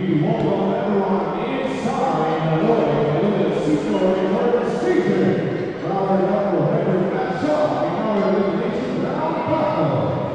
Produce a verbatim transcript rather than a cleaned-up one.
We welcome everyone inside the Lord Senior Recording Station. Our number one matchup in our elimination round battle.